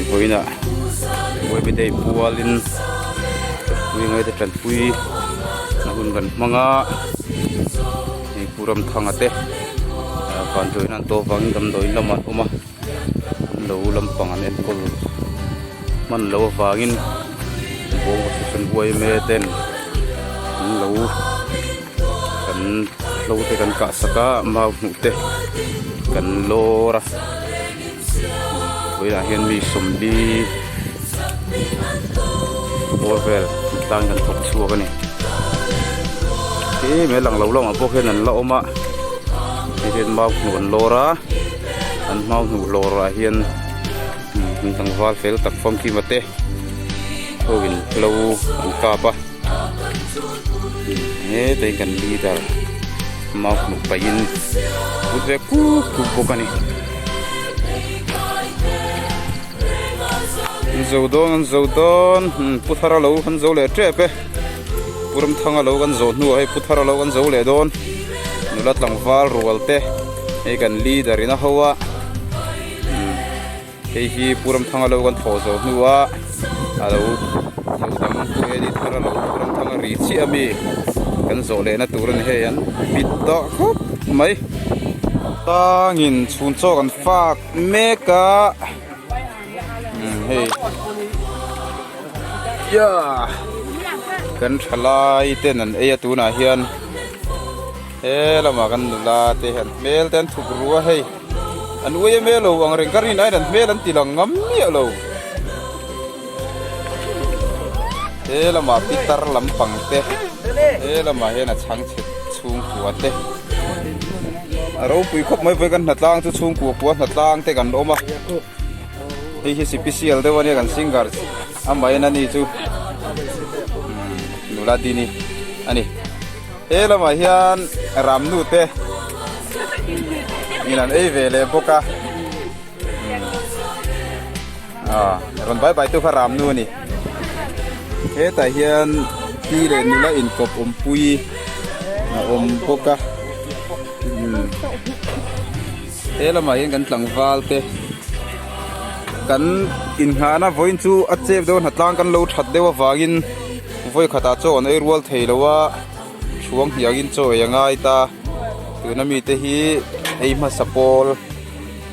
Vawiinah Buaibidei pualin tanpui ngaite tanpui na hun kan hmang a hei Pu Ramthanga te vanduaina an tawh avangin damdawiin lamah an awm a an lo lampang an enkawl hman loh avangin bawng association yma ten an lo kan hlo te kan kah sak a mau hnuh te kan lawr a vawiinah hian mi sawmli bawr vel tlang kan thawk chhuak a ni tlem he lang lo lamah pawh hian an la awm a hei hian mau hnuh an lawr a an mau hnuh lawr ah hian tlangval fel tak famkima te ho in hlo an kap a. Hetlai kan leader mau hmuh pahin put ve kuk kuk bawk a ni. An zo dawn an zo dawn pu thara lo kan zo leh tep e pu Ramthanga lo kan zawh hnuah hei pu thara lo kan zo leh dawn nula tlangval rual te hei kan leader in a ho a. Hei hi Pu Ramthanga lo kan thlawh zawh hnua a lo zo dang Pu Edi thar a lo Pu Ramthanga ri chiah ami kan zawh lehna tur a ni hei an bit tawh khawp mai. Tangin chhun chaw kan fak mek a umm hei yeah kan thalai ten an ei a tunah hian he lamah kan nula te hian hmel te an thup ru a hei. An ui em em lo ang reng ka rin aiin an hmel an ti lang ngam miah lo. He lamah pitar lampang te he lamah hian a chhangchhe chhungkua te a ropui khawp mai vawi kan hnatlang chu chhungkua kua hnatlang te kan awm a hei hi sipisial deuh ania kan singer amahin ani chu nula dini ani he lamah hian ramnu te. In an ei ve leh bawk a ah rawn bai bai tu kha ram nu a ni hetah hian pi leh nula inkawp awmpui a awm bawk a he lamah hian kan tlangval te kan inngahna vawiin chu a chep deuh a hnatlang kan lo that deuh avangin vawi khatah chaw an ei rual thei lo a. Chhuang hniangin chaw ei a ngai ta. Tuna mite hi ei hmasa pawl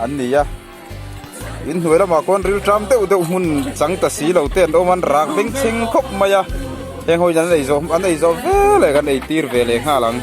an ni a. In hnuai lamah khawn rilṭam deuh deuh hmun chang ta si lo te an awm a, an rak bengchheng khawp mai a. Heng ho hian an ei zawh an ei zawh ve leh kan ei tir ve leh nghal ang.